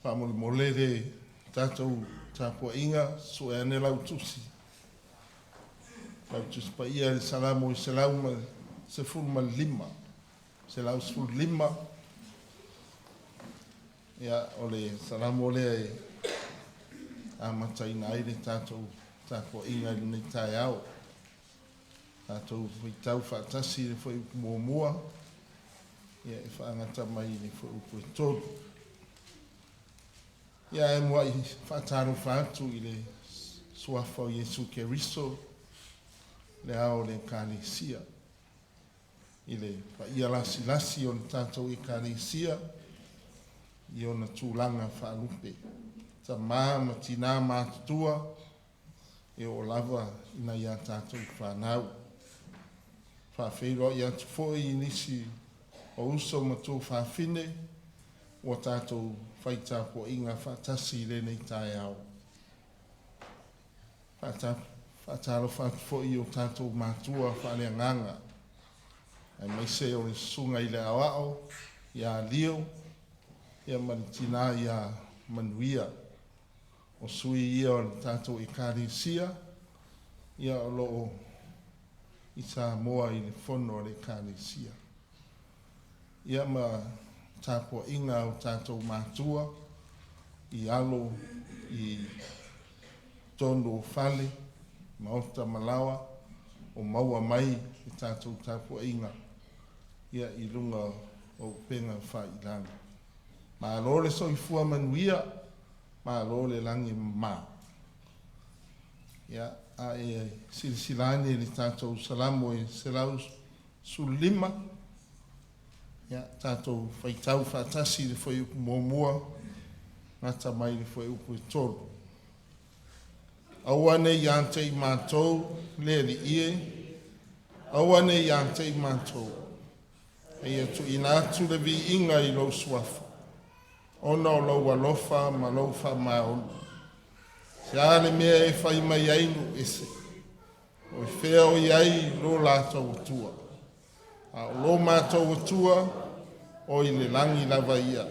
Faamolemole le tatou tapuaiga, sue ane lau tusi, lau tusi paia i le Salamo 115, 115. Ia, o le Salamo lea e amataina ai le tatou tapuaiga i lenei taeao. Tatou faitau faatasi i le fuaiupu muamua, ia e faagata mai i le fuaiupu e 3. Ia ae muai faatalofa atu i le Suafa o Iesu Keriso, le Ao o le Ekalesia, i le paia lasilasi o le tatou Ekalesia i ona tulaga faalupe, tama ma tina matutua, e oo lava i nai a tatou fanau. Faafeiloai atu foi i nisi o uso ma tuafafine ua tatou fai tapuaiga faatasi i lenei taeao. Faatalofa atu foi i o tatou matua faaleagaga, aemaise o le susuga i le Aoao ia Lio ma le tina ia Manuia. O sui ia o le tatou Ekalesia ia o lo o i Samoa i le fono a le Ekalesia. Ia ma tapuaiga a o tatou matua i alo i totonu o fale, maota ma laoa o maua mai le tatou tapuaiga ia i luga o upega failagi. Malo le soifua manuia, malo le lagi e mama. Ia, a e silasila ane i le tatou Salamo e 115, ia, tatou faitau faatasi i le fuaiupu muamua, gata mai i le fuaiupu e 3. Aua ne i ia te i matou le Alii e, aua ne i ia te i matou, a ia tuuina atu le viiga i lou suafa, ona o lou alofa ma lou faamaoni. Se a le mea e fai mai ai nuu ese, o i fea o i ai lo latou Atua? A o lo matou Atua, o i le lagi lava ia.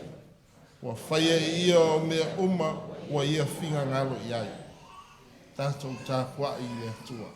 Ua faia e ia o mea uma ua ia finagalo i ai. Tatou tapuai i le Atua.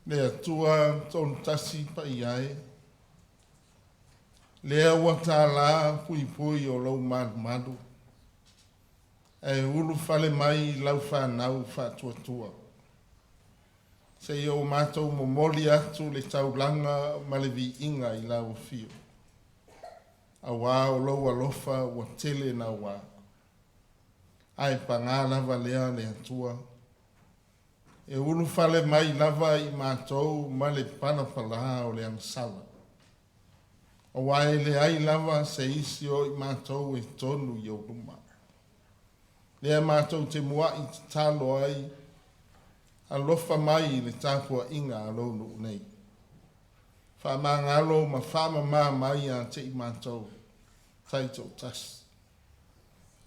Le Atua tonu tasi paia e, lea ua tālā puipui o lou malumalu, ae ulufale mai lau fanau faatuatua. Seia o matou momoli atu le taulaga ma le viiga i lau afio, auā o lou alofa ua tele naua. Ae pagā lava lea le Atua, e ulufale mai lava i matou ma le palapalā o le agasala, auā e leai lava se isi o i matou e tonu i ou luma. Lea matou te muai tatalo ai, alofa mai i le tapuaiga a lou nuu nei. Faamagalo ma faamama mai ia te i matou taitoatasi,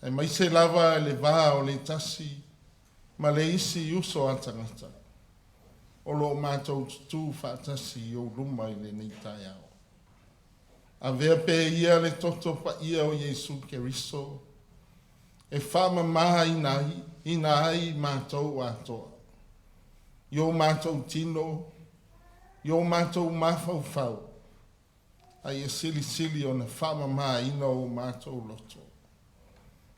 aemaise lava le va o le tasi. ma le isi uso a tagata o lo o matou tutū faatasi i ou luma i lenei taeao. Avea pea ia le toto paia o Iesu Keriso e faamamāina ai matou atoa, i o matou tino, i o matou mafaufau, a ia silisili ona faamamāina o matou loto.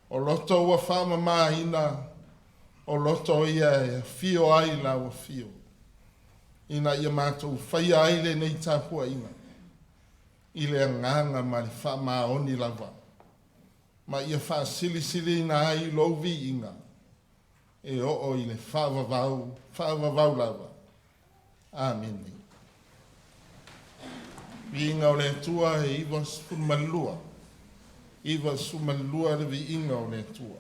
O loto ua faamamāina, o loto ia e afio ai lau afio, ina ia matou faia ai lenei tapuaiga, i le agaga ma le faamaoni lava, ma ia faasilisiliina ai lou viiga, e oo i le faavavau, faavavau lava. Amene. Viiga o le Atua e 92. 92 le viiga o le Atua.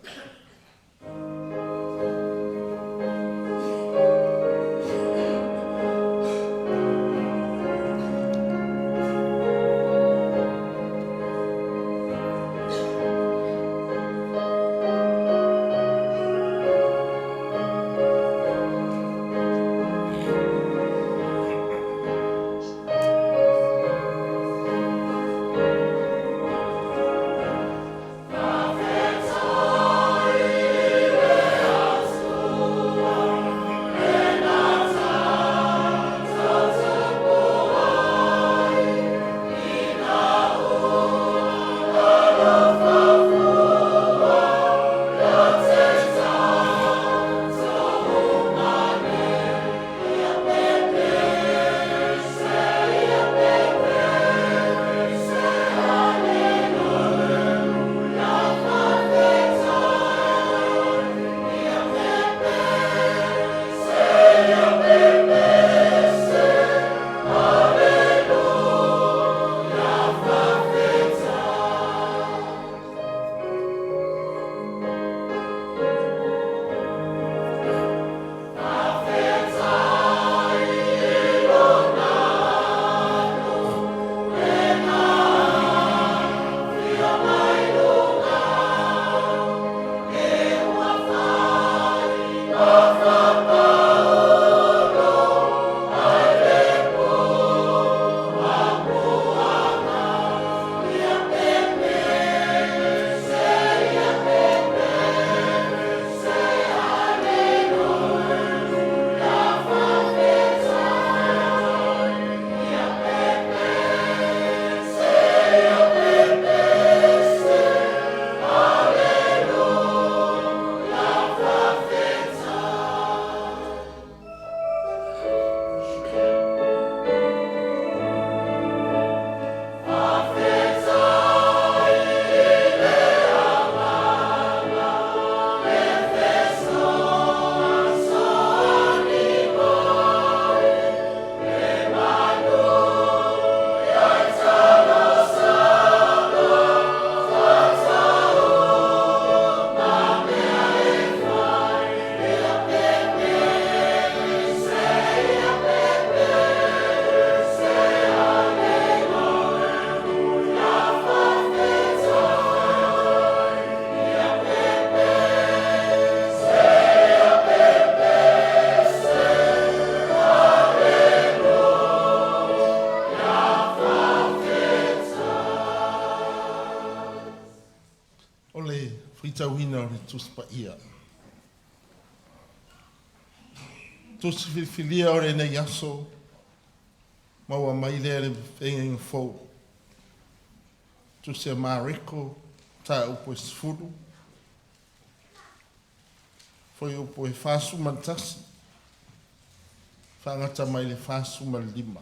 O le faitauina o le Tusi Paia. Tusi filifilia o lenei aso, maua mai lea le Feagaiga Fou. Tusi a Mareko, mataupu e 10, fuaiupu e 41, faagata mai le 45.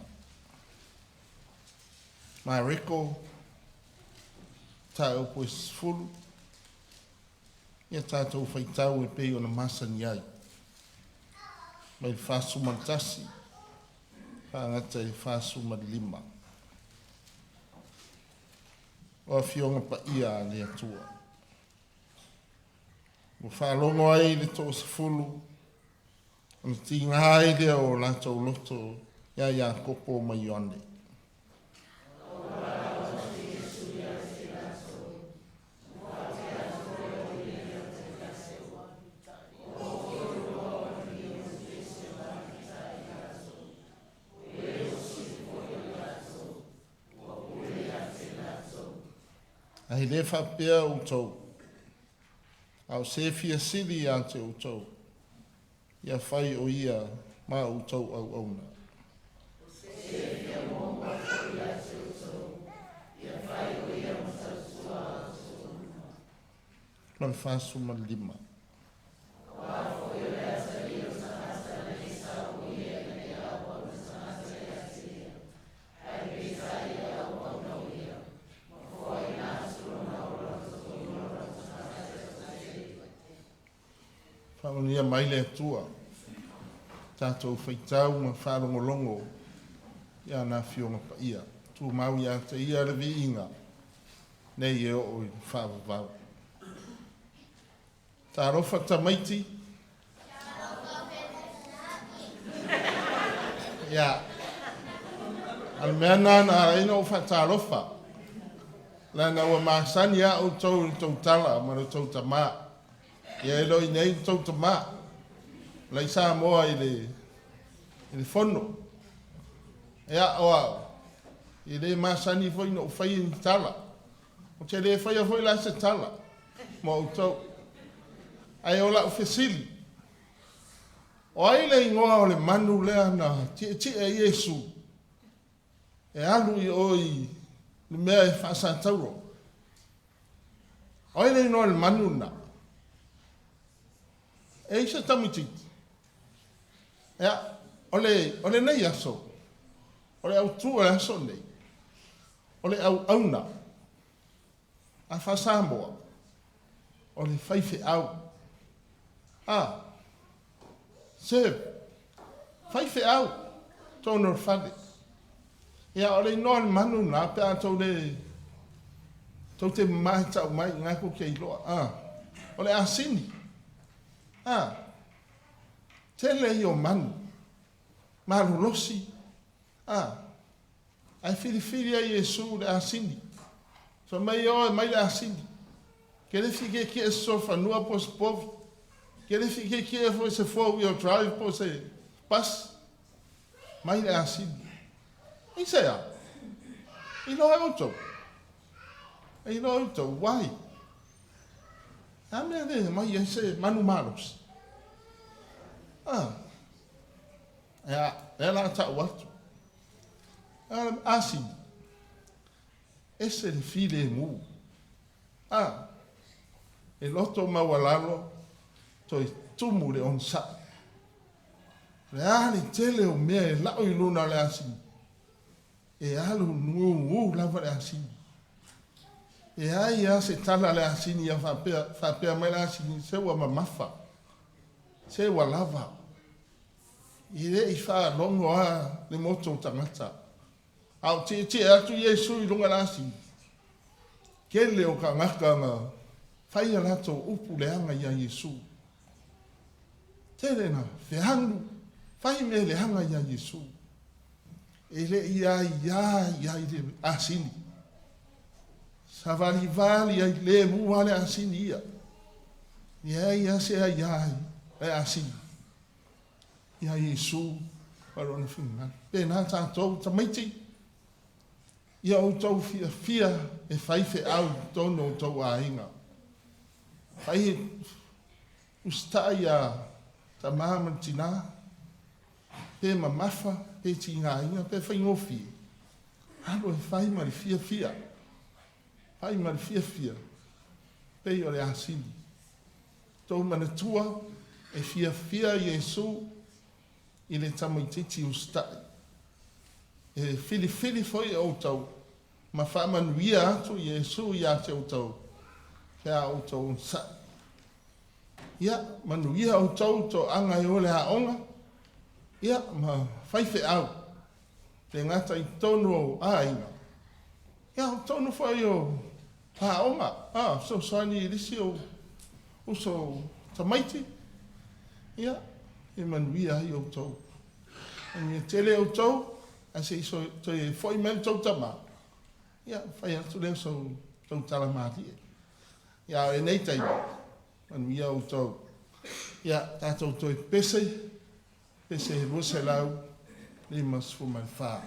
Mareko, mataupu e 10, ia tatou faitau e pei ona masani ai. Mai le 41, faagata i le 45. O Afioga Paia a le Atua. Ua faalogo ai le toasefulu, ona tiga ai lea o latou loto ia Iakopo ma Ioane. Ae le faapea outou, a o se fia sili ia te outou, ia fai o ia ma outou auauna. Ma le 45. Faamanuia mai le Atua, tatou faitau ma faalogologo i ana Afioga Paia. Tumau ia te Ia le viiga, nei e oo i le faavavau. Talofa tamaiti. Ia, a le mea lena na ala ai ona ou faatalofa, leaga ua masani lava outou i le tou tala ma le tou tama. Ia e le o i inei le tou tama, o la e i Samoa i le, i le fono. Ia, o au, e le masani foi ona ou faia ni tala. Ou te le faia foi la se tala mo outou. Ae o lau fesili, o ai le igoa o le manu lea na tietie ai Iesu e alu i o i le mea e faasatauro? O ai le igoa o le manu lena? E i ai se tamaitiiti? Ia, o le, o lenei aso, o le autu o le aso lenei, o le auauna a faa-Samoa, o le faifeau. A, serve, faifeau, totonu o le fale. Ia, o le igoa o le manu lena pe a tou le, tou te mama e tau mai, na tou te iloa. A, o le asini. A, tele ia o manu, malolosi, a, ae filifili ai Iesu le asini. Fai mai e oe mai le asini. Ke le fikiekie se solofanua po o se povi. Ke le fikiekie foi se 4 wheel drive po o se bus. Mai le asini. Aisea? Iloa e outou. E iloa e outou. Why? A mea le mai ai se manu malosi. Ah. Ia, lea la tau atu. Asini. Ese le filemu. A, e loto maualalo, toe tumu le onosai. O le a le tele o mea e lau i luna o le asini, e alu gugu lava le asini. E ai lava se tala a le asini ia faapea, faapea mai le asini, se ua mamafa, se ua lava. E le i faalogo lava le moto o tagata. A o tietie atu Iesu i luga o le asini, tele o tagata na fai a latou upu leaga iā Iesu. Tele na fealu, fai mea leaga iā Iesu. E le i aiā ia i le asini. Savalivali ai lemu lava le asini ia. Leai lava se aiā i le asini. Iā Iesu ma Lona finagalo. Pēnā tatou tamaiti, ia outou fiafia e fai feau i totonu o outou aiga. Fai e usitai iā tama ma le tinā, pe mamafa, pe tigaina, pe faigofie, alu e fai ma le fiafia, fai ma le fiafia, pei o le asini. Tou manatua, e fiafia Iesu i le tamaitiiti usitai. E filifili foi e outou ma faamanuia atu Iesu ia te outou pe a outou onosai. Ia, manuia outou toaga e o le aoga, ia, ma faifeau, le gata i totonu o aiga, ia, o totonu foi o aoga, a, fesoasoani i nisi o uso tamaiti, ia, e manuia ai outou. Manuia tele outou, ae se i toe foi mai le tou tama, ia, fai atu lea o se tou tala malie. Ia, a o lenei taimi, manuia outou. Ia, tatou toe pese, pese 254.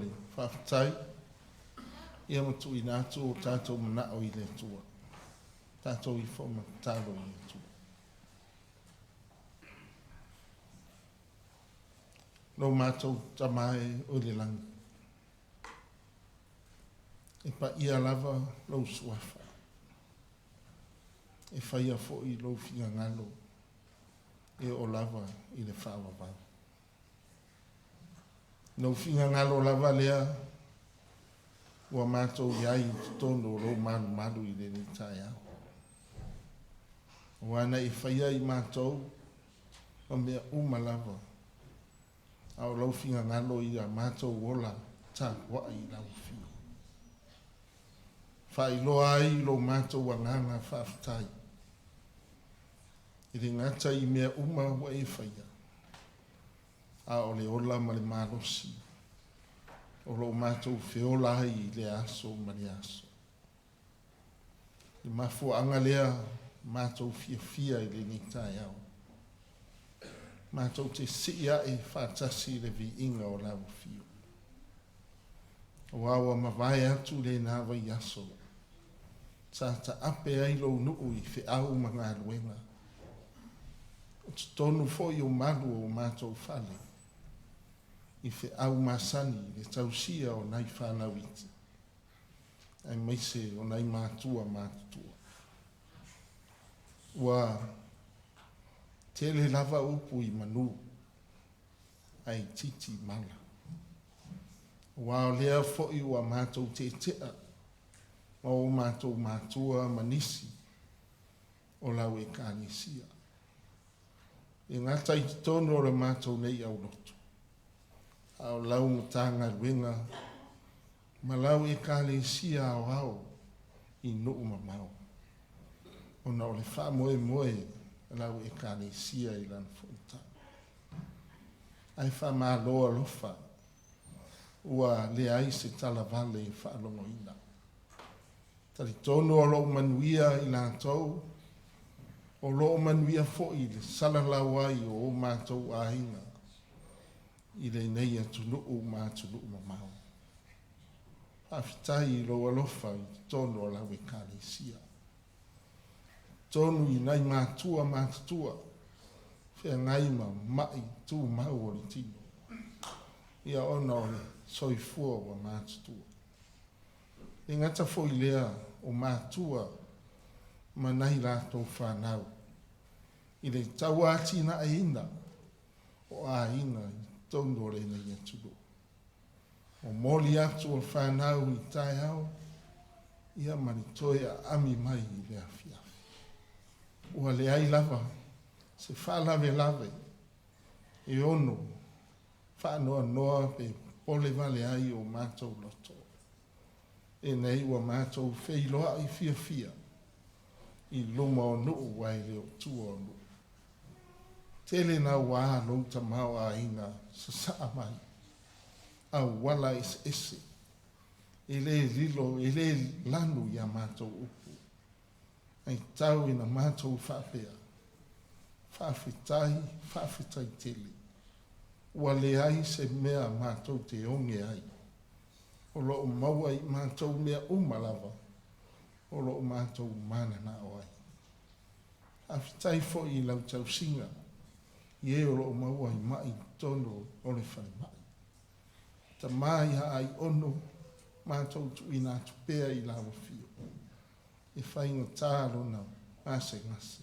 le faafetai ia ma tuuina atu o tatou manao i le Atua. Tatou ifo ma tatalo i le Atua. Lo matou Tama e o i le lagi, e paia lava lou suafa, e faia foi lou finagalo e oo lava i le faavavau. Lou finagalo lava lea ua matou i ai i totonu o lou malumalu i lenei taeao. Aua na e faia i matou ma mea uma lava, a o lou finagalo ia matou ola tapuai i lau afio. Faailoa ai lo matou agaga faafetai, e le gata i mea uma ua e faia, a o le ola ma le malosi o lo o matou feola ai i lea aso ma lea aso. Le mafuaaga lea matou fiafia i lenei taeao, matou te sii ae faatasi i le viiga o lau afio. Aua ua mavae atu lena vaiaso, sa taape ai lou nuu i feau ma galuega, o totonu foi o malu o matou fale, i feau masani i le tausia o nai fanau iti, aemaise o nai matua matutua. Ua tele lava upu i manu, ae itiiti mala. Aua o lea foi ua matou tetea ma o matou matua ma nisi o lau ekalesia. E gata i totonu o le matou nei aulotu, a o lau Matagaluega ma lau ekalesia aoao i nuu mamao, ona o le faamoemoe a lau ekalesia i lana fonotaga. Ae faamalo alofa, ua leai se talavale e faalogoina. Talitonu o lo o manuia i latou, o lo o manuia foi le salalau ai o o matou aiga i lenei atunuu ma atunuu mamao. Faafetai i lou alofa i totonu o lau ekalesia. Totonu i nai matua matutua, feagai ma mai tumau o le tino, ia ona o le soifua ua matutua. E gata foi lea o matua ma nai latou fanau, i le tauatinaeina o aiga i totonu o lenei atunuu. Momoli atu o fanau i taeao, ia ma le toe aami mai i le afiafi. Ua leai lava se faalavelave e ono faanoanoa pe popole vale ai o matou loto. E nei ua matou feiloai fiafia i luma o nuu ae le o tua o nuu. Tele naua lou tamaoaiga sasaa mai, auala eseese, e le lilo, e le lanu ia matou upu. Ai tau ina matou faapea, faafetai, faafetai tele. Ua leai se mea matou te oge ai. O lo o maua i matou mea uma lava, o lo o matou mananao ai. Faafetai foi i lau tausiga, i e o lo o maua i mai i totonu o le falemai. Tama ia Aiono, matou tuuina atu pea i lau afio, e faigata lona gasegase.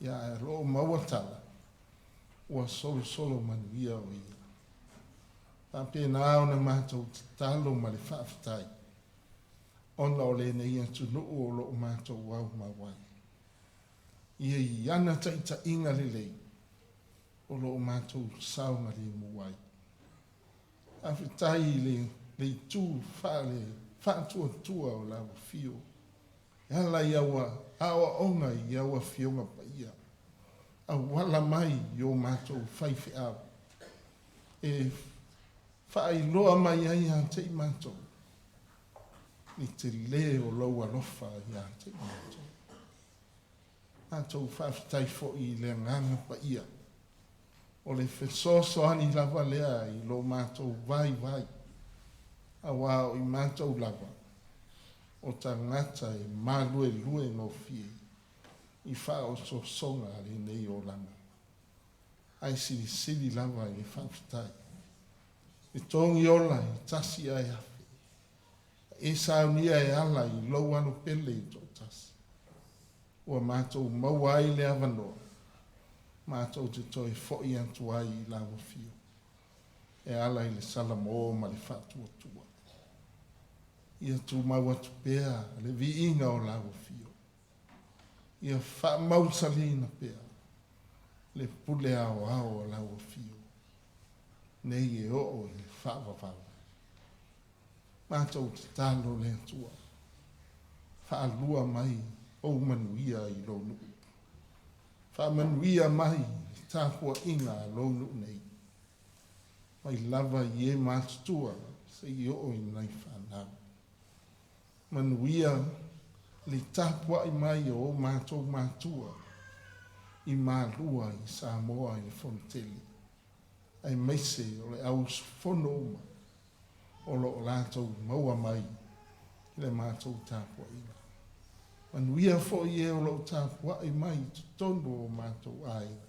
Ia ae o lo o maua tala, ua solosolo manuia o ia. Faapena ona matou tatalo ma le faafetai, ona o lenei atunuu o lo o matou aumau ai. Ia i ana taitaiga lelei, o lo o matou saogalemu ai. Faafetai i le itu faatuatua o lau afio, e ala i au aoaoga i au afioga paia, auala mai i o matou faifeau, e faailoa mai ai ia te i matou, le tele o lou alofa ia te i matou. Matou faafetai foi i le agaga paia, o le fesoasoani lava lea i lo matou vaivai. Auā o i matou lava o tagata e maluelue gofie i faaosoosoga a lenei olaga, ae silisili lava i le faafetai. E togiola e tasi ae afe, e saunia e ala i lou alo pele i toatasi. Ua matou maua ai le avanoa, matou te toe fo'i atu ai i lau afio, e ala i le salamo ma le faatuatua. Ia tumau atu pea le viiga o lau afio. Ia faamausaliina pea le pule aoao o lau afio, nei e oo i le faavavau. Matou tatalo le Atua, faalua mai ou manuia i lou nuu. Faamanuia mai le tapuaiga a lou nuu nei, mai lava i e matutua seia oo i nai fanau. Manuia le tapuai mai o o matou matua i Malua i Samoa i le Fonotele, aemaise o le au usufono uma o lo o latou maua mai i le matou tapuaiga. Manuia foi e o lo o tapuai mai i totonu o matou aiga,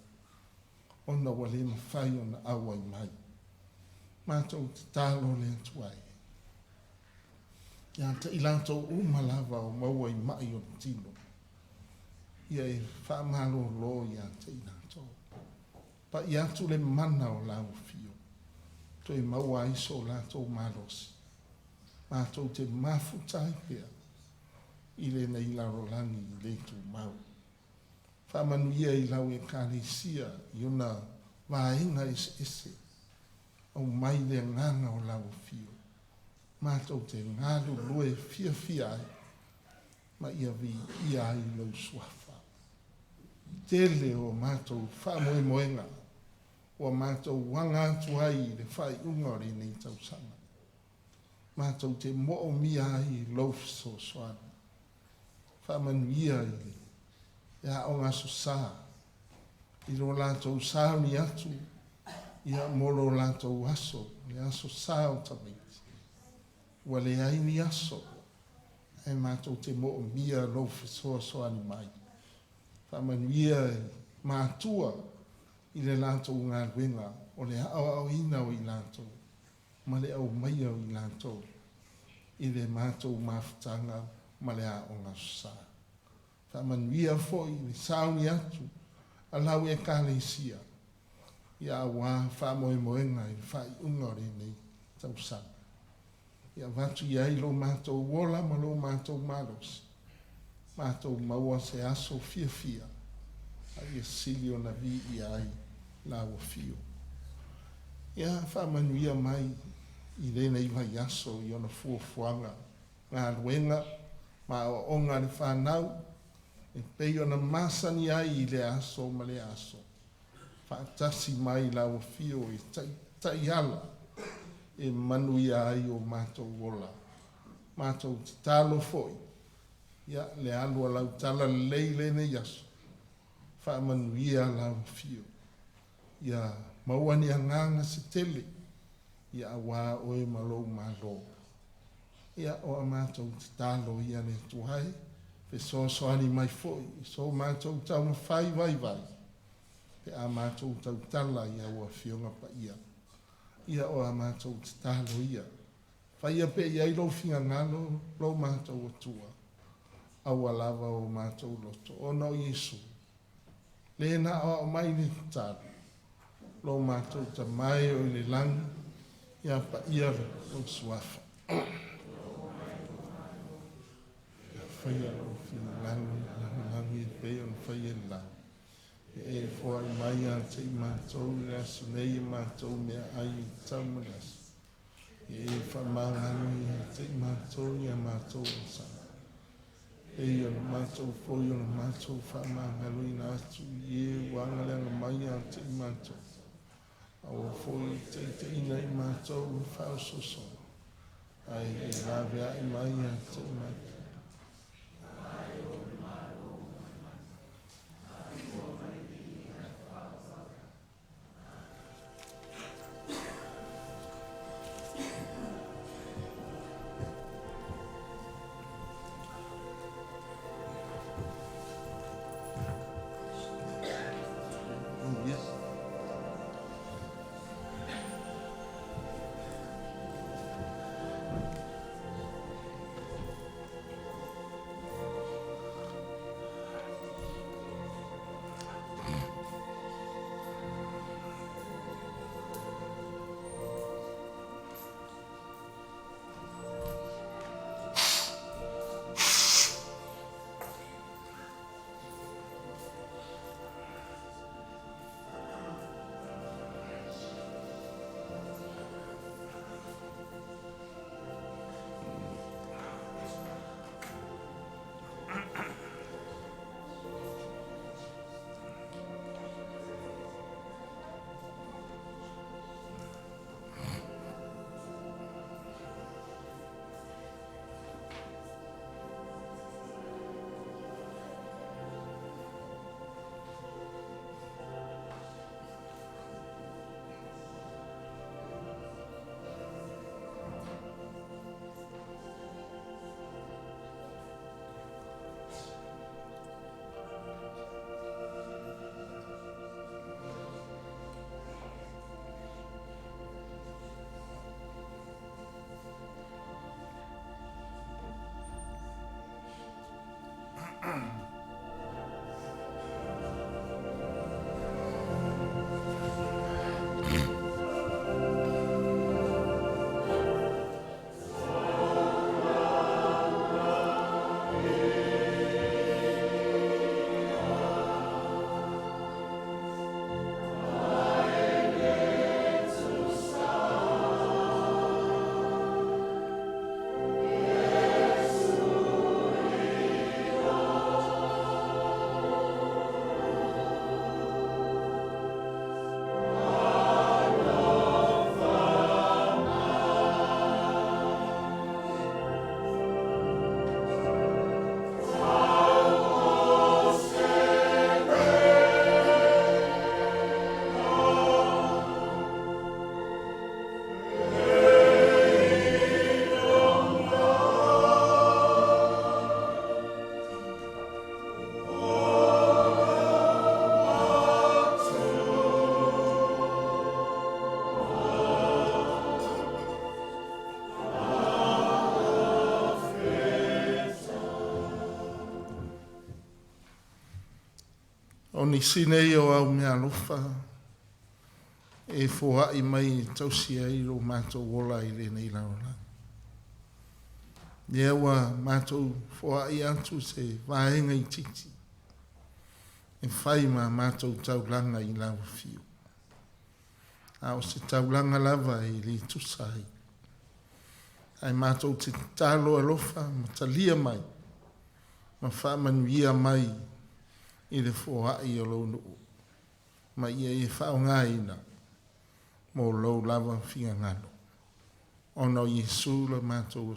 ona ua le mafai ona auai mai. Matou tatalo le Atua e, ia te i latou uma lava o maua i mai o le tino, ia e faamalōlō ia te i latou. Pai atu le mana o lau afio, toe maua ai so latou malosi, matou te mafuta ai pea i lenei lalolagi le tumau. Faamanuia i lau Ekalesia i ona vaega eseese, aumai le agaga o lau afio, matou te galulue fiafia ai, ma ia viia ai lou suafa. Tele o matou faamoemoega ua matou aga atu ai i le faaiuga o lenei tausaga, matou te moomia ai lou fesoasoani. Faamanuia i le Aoga Aso Sa, i lo latou sauni atu ia mo lo latou aso, le aso sa o tamaiti. Ua leai ni aso, ae matou te moomia lou fesoasoani mai. Faamanuia i matua i le latou galuega o le aoaoina o i latou ma le aumaia o i latou i le matou mafutaga ma le Aoga Aso Sa. Faamanuia foi i le sauni atu a lau Ekalesia, ia auā faamoemoega i le faaiuga o lenei tausaga. Ia avatu i ai lo matou ola ma lo matou malosi, matou maua se aso fiafia, a ia sili ona viia ai lau afio. Ia faamanuia mai i lenei vaiaso i ona fuafuaga, galuega ma aoaoga a le fanau, e pei ona masani ai i lea aso ma lea aso. Faatasi mai lau afio i taiala e manuia ai o matou ola. Matou tatalo foi, ia le alu a lau talalelei i lenei aso, faamanuia lau afio. Ia maua ni agaga se tele, ia auā oe ma lou Malo. Ia o a matou tatalo ia le Atua e, fesoasoani mai foi i so matou taumafai vaivai, pe a matou tautala i au Afioga Paia. Ia o a matou tatalo ia, faia pea i ai lou finagalo lo matou Atua, aua lava o matou loto, ona o Iesu, le na aoao mai le tatalo, lo matou Tama e o i le lagi, ia paia lou suafa. Ia faia lou finagalo i le lalolagi e pei ona faia i le lagi. Ia e foai mai ia te i matou i le aso nei a matou meaai e tatau mo le aso. Ia e faamagalo ia te i matou i a matou asaga, e pei ona matou foi ona matou faamagaloina atu i e ua agaleaga mai ia te i matou. Aua foi e taitaiina i matou i faaosoosoga, ae e laveai mai ia te i matou. nisi nei o au meaalofa e foai mai e tausi ai lo matou ola i lenei lalolagi. Lea ua matou foai atu se vaega itiiti e fai ma matou taulaga i lau afio. A o se taulaga lava e le tusa ai. Ae matou te tatalo alofa ma talia mai ma faamanuia mai i le foai o lou nuu ma ia e faaaogaina mo lou lava finagalo. Ona o Iesu lo matou,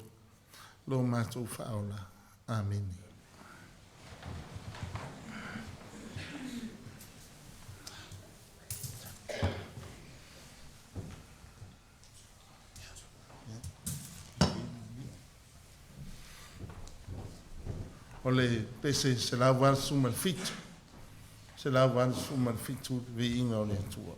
lo matou faaola. Amene. O le pese 187, 187 viiga o le Atua.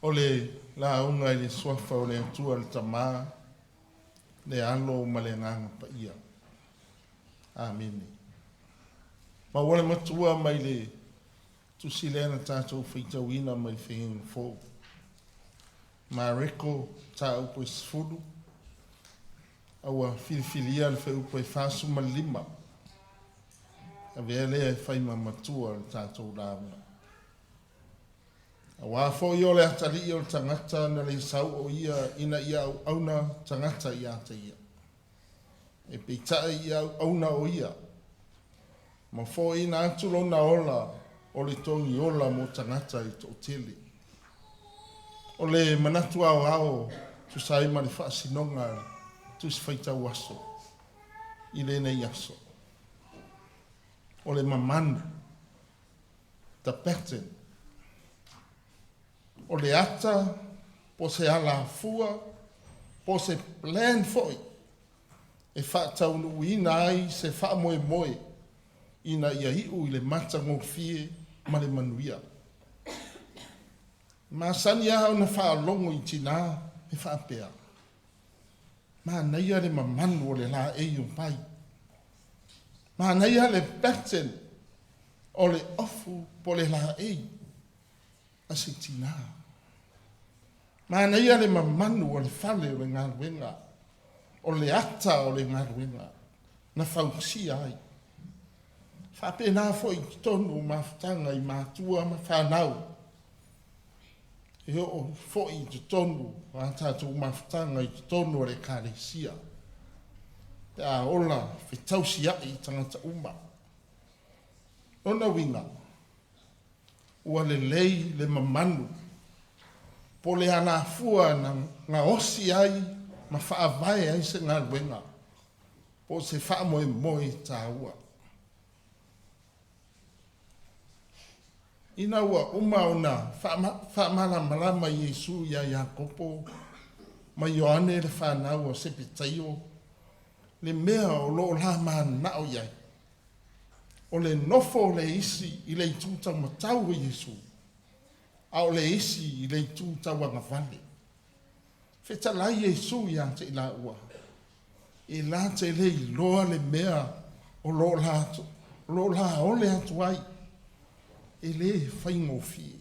O le lauga i le suafa o le Atua le Tama, le Alo ma le Agaga Paia. Amene. Maua le matua mai le tusi lea na tatou faitauina mai le Feiga Fou. Mareko mataupu e 10, a ua filifilia le fuaiupu e 45, avea lea e fai ma matua o le tatou lauga. Auā foi o le Atalii o le tagata na le sau o ia ina ia auauna tagata ia te ia, e peitai ia auauna o ia, ma foaiina atu lona ola o le togiola mo tagata e toatele. O le manatu aoao tusa ai ma le faasinoga Tusi Faitau Aso i lenei aso, o le mamanu, the pattern, o le ata po o se alafua po o se plan foi e faataunuuina ai se faamoemoe ina ia iu i le matagofie ma le manuia. E masani lava ona faalogo i tinā e faapea, Manaia le mamanu o le laei o vai. Manaia le pattern o le ofu po o le laei a se tinā. Manaia le mamanu o le fale o le galuega, o le ata o le galuega na fausia ai. E faapena foi i totonu o mafutaga i matua ma fanau, e oo foi i totonu o a tatou mafutaga i totonu o le Ekalesia, pe a ola fetausiai tagata uma. O lona uiga, ua lelei le mamanu po o le alafua na gaosi ai ma faavae ai se galuega po o se faamoemoe taua. Ina ua uma ona faamalamalama Iesu ia Iakopo ma Ioane le fanau a Sepetaio le mea o lo o la mananao i ai, o le nofo o le isi i le itu taumatau o Iesu, a o le isi i le itu tauagavale. Fetalai Iesu ia te i laua, e la te le iloa le mea o lo o la ole atu ai, e lē faigofie.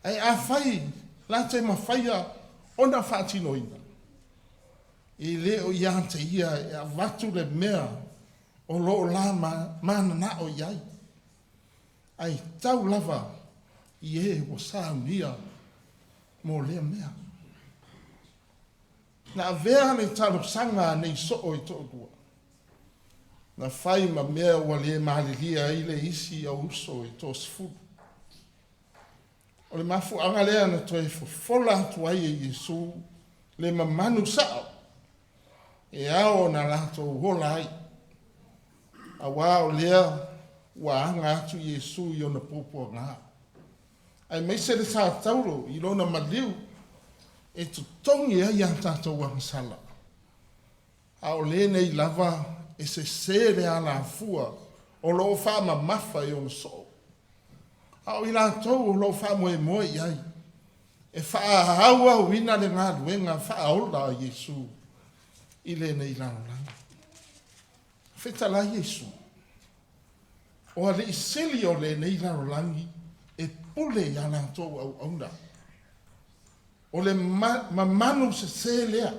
Ae afai la te mafaia ona faatinoina, e le o ia te ia e avatu le mea o lo o la mananao i ai, ae tau lava i e ua saunia mo lea mea. Na avea le talosaga a nei soo e toalua, na fai ma mea ua le malilie ai le isi au uso e toasefulu. O le mafuaaga lea na toe fofola atu ai e Iesu le mamanu sao e ao ona latou ola ai, auā o lea ua aga atu Iesu i ona puapuaga, aemaise le sa taulo i lona maliu e totogi ai a tatou agasala. A o lenei lava e sese le alafua o lo o faamamafa e ona soo, a o i latou o lo o faamoemoe i ai e faaauauina le galuega faaola a Iesu i lenei lalolagi. Fetalai Iesu, o alii sili o lenei lalolagi e pule i a latou auauna. O le mamanu sese lea,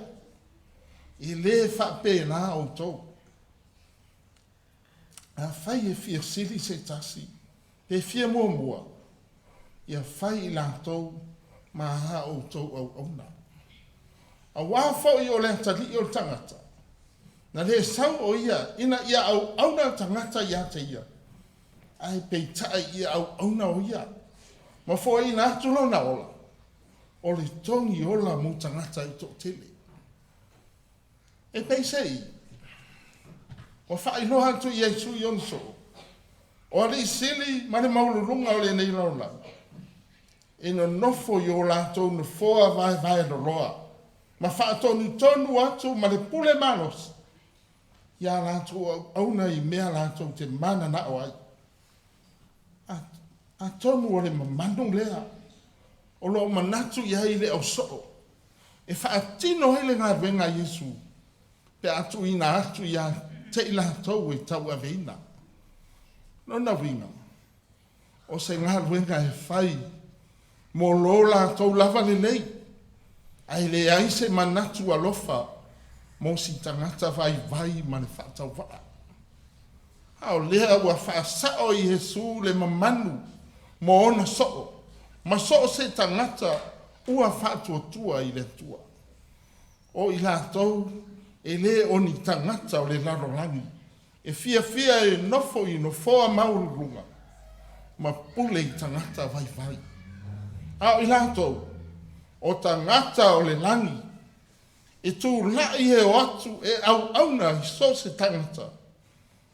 e lē faapena outou. Afai e fia sili se tasi, pe fia muamua, ia fai i latou ma a outou auauna. Auā foi o le atalii o le tagata, na le sau o ia ina ia auauna tagata ia te ia, ae peitai ia auauna o ia, ma foaiina atu lona ola, o le togi ola mo tagata e toatele. E peiseai, ua faailoa atu Iesu i ona soo, o alii sili ma le maualuluga o lenei lalolagi, e nonofo i o latou nofoa vaevaeloloa, ma faatonutonu atu ma le pule malosi ia latou auauna i mea latou te mananao ai. Atonu o le mamanu lea o lo o manatu i ai le ausoo e faatino ai le galuega a Iesu pe a tuuina atu ia te i latou e tauaveina. Lona uiga, o se galuega e fai mo lo latou lava lelei, ae leai se manatu alofa mo si tagata vaivai ma le faatauvaa. A o lea ua faasao e Iesu le mamanu mo ona soo, ma so o se tagata ua faatuatua i le Atua. O i latou e le o ni tagata o le lalolagi, e fiafia e nofo i nofoa maualuluga ma pule i tagata vaivai. A o i latou, o tagata o le lagi, e tulai e o atu e auauna i so o se tagata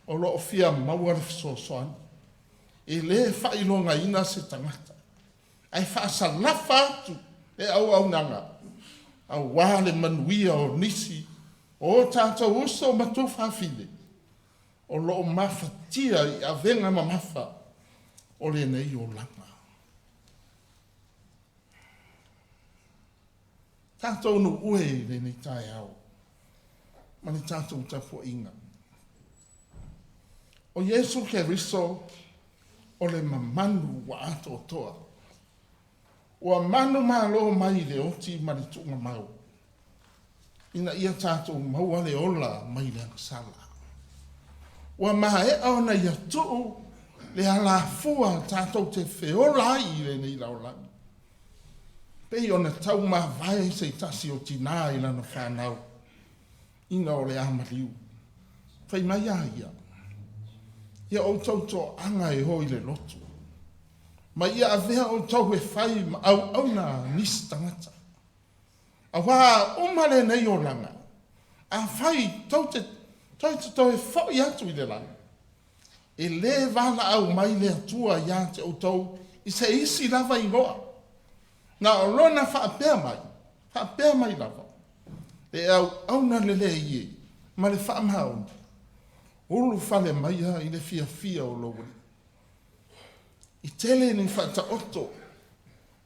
o lo o fia maua le fesoasoani. E le faailogaina se tagata, ae faasalafa atu le auaunaga auā le manuia o nisi o o tatou uso ma tuafafine. o lo o mafatia i avega mamafa o lenei olaga. Tatou nuue i lenei taeao ma le tatou tapuaiga. O Iesu Keriso o le mamanu ua atoatoa. Ua manumalo mai i le oti ma le tuugamau, ina ia tatou maua le ola mai le agasala. Ua maea ona Ia tuu le alafua tatou te feola ai i lenei lalolagi, pei ona taumavae se tasi o tinā i lana fanau ina o le a maliu. Fai mai a ia, “Ia outou toaga e o i le lotu, ma ia avea outou e fai ma auauna a nisi tagata. Auā a uma lenei olaga, afai tou te toe fo'i atu i le lagi, e lē valaau mai le Atua ia te outou i se isi lava igoa, na o Lona faapea mai, faapea mai lava, “Le auauna lelei e ma le faamaoni, ulufale maia i le fiafia o lou Alii.” E tele ni faataoto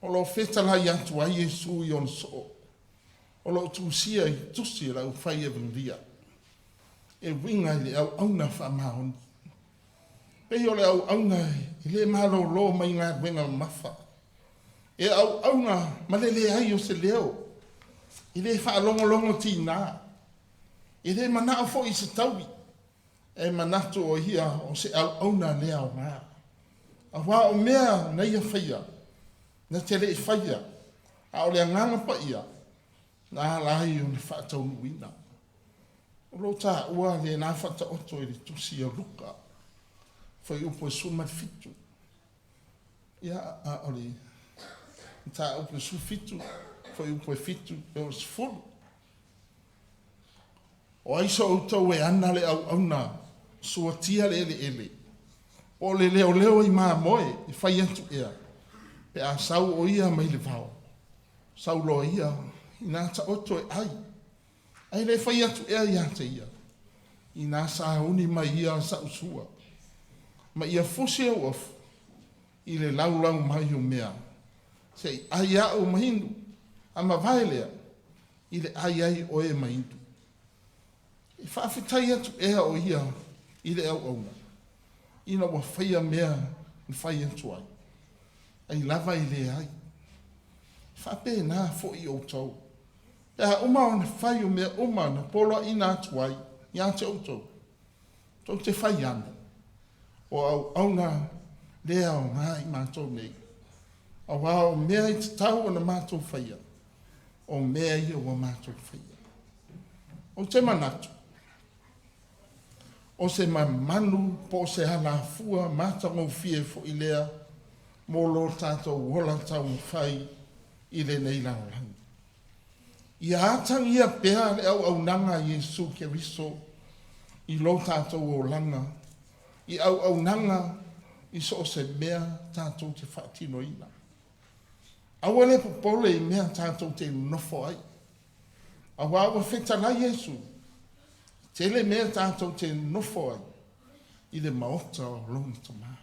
o lo o fetalai atu ai Iesu i ona soo o lo o tusia i tusi a le aufai Evenelia e uiga i le auauna faamaoni. Pei o le auauna e le malolo mai galuega mamafa, e auauna ma le leai o se leo, e le faalogologotiga, e le manao foi i se taui, e manatu o ia o se auauna le aoga. Aua o mea na ia faia, na te le i faia, a o le Agaga Paia na ala ai ona faataunuuina. O lo o taua lena faataoto i le tusi a Luka, fuaiupu e 17. Ia, a o le mataupu e 17, fuaiupu e 7 e oo i le 10. O ai so outou e ana le auauna suatia le eleele, po o le leoleo i mamoe e fai atu ea, pe a sau o ia mai le vao, sau loa ia ina taoto e ai, ae le fai atu ea ia te ia, “Ina sauni mai ia sa'u sua, ma ia fusi ou afu i le laulau mai o mea, se i ai a'u ma inu, a mavae lea, i le ai ai oe ma inu.” E faafetai atu ea o ia i le auauna, ina ua faia mea na fai atu ai? Ai lava e leai. E faapena foi outou. Pe a uma ona fai o mea uma na poloaiina atu ai ia te outou, tou te fai ane, “O auauna le aoga i matou nei, auā o mea e tatau ona matou faia, o mea ia ua matou faia.” Ou te manatu, o se mamanu po o se alafua matagofie foi lea mo lo tatou ola taumafai i lenei lalolagi. Ia atagia pea le auaunaga a Iesu Keriso i lo tatou olaga, i auaunaga i so o se mea tatou te faatinoina. Aua le popole i mea tatou te nonofo ai, auā ua fetalai Iesu, tele mea tatou te nonofo ai i le maota o lona Tamā.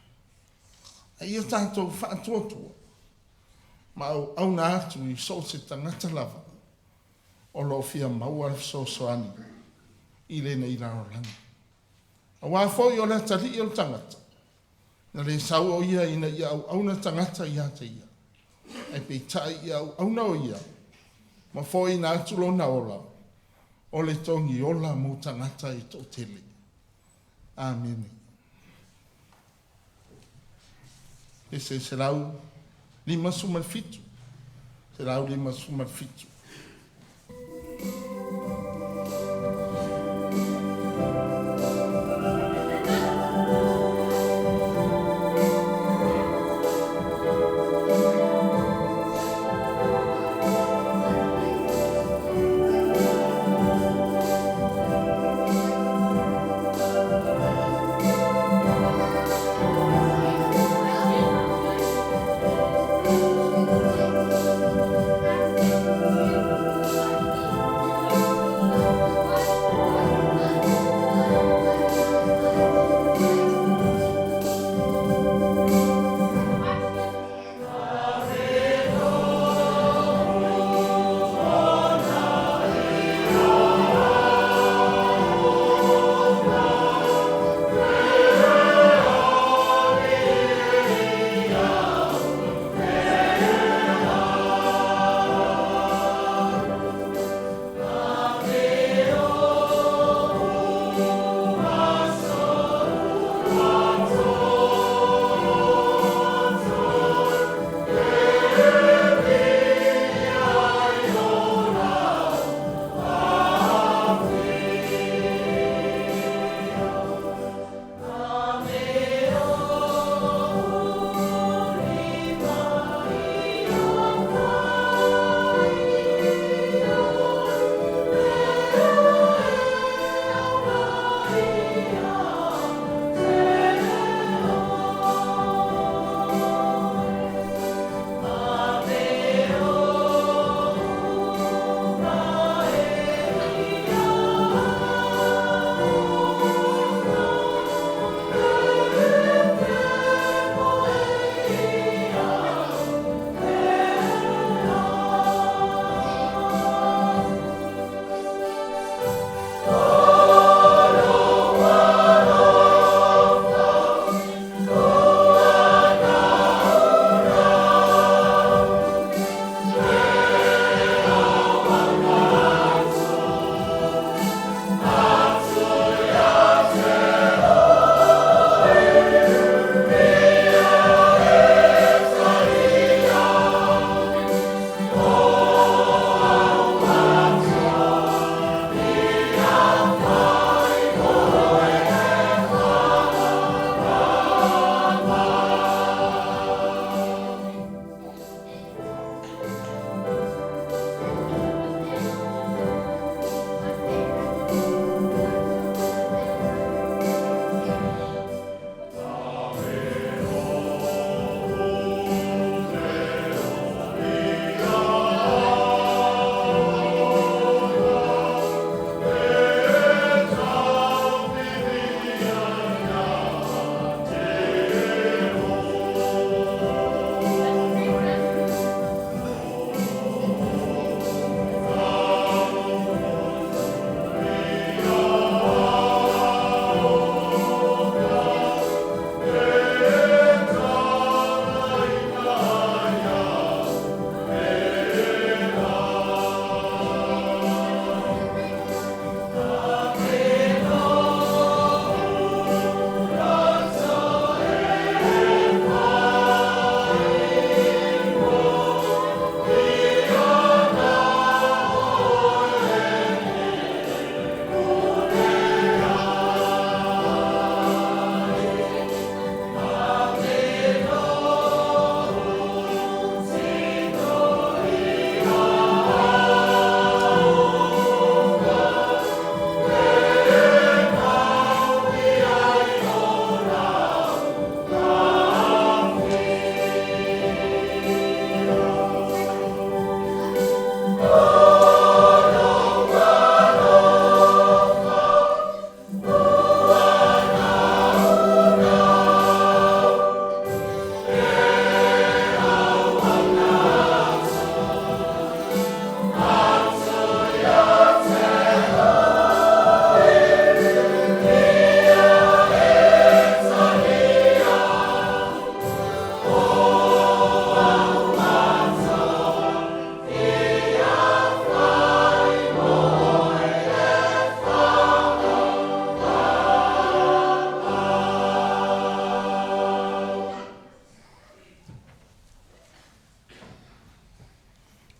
A ia tatou faatuatua ma auauna atu i so o se tagata lava o lo o fia maua le fesoasoani i lenei lalolagi. Auā foi o le atalii o le tagata, na le sau o ia ina ia auauna tagata ia te ia, ae peitai ia auauna o ia, ma foaiina atu lona ola, o le togiola mo tagata e toatele. Amene. Pese 157, 157.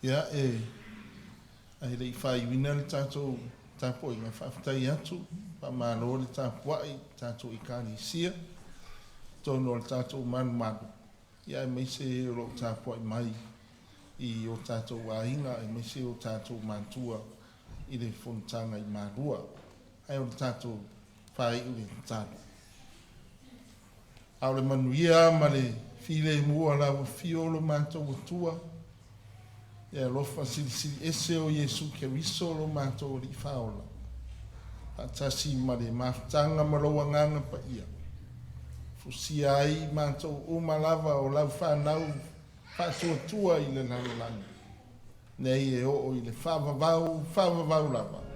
Ia, e, ae le i faaiuina le tatou tapuaiga, faafetai atu, faamalo le tapuai tatou Ekalesia, totonu o le tatou malumalu, ia aemaise e o lo o tapuai mai i o tatou aiga, aemaise o tatou matua i le fonotaga i Malua. Ae o le tatou faaiu le tatalo. A o le manuia ma le filemu o lau afio o lo matou Atua, e alofa silisili ese o Iesu Keriso lo matou Alii Faaola, faatasi ma le mafutaga ma lou Agaga Paia, fusia ai matou uma lava o lau fanau faatuatua i le lalolagi, nei e oo i le faavavau, faavavau lava.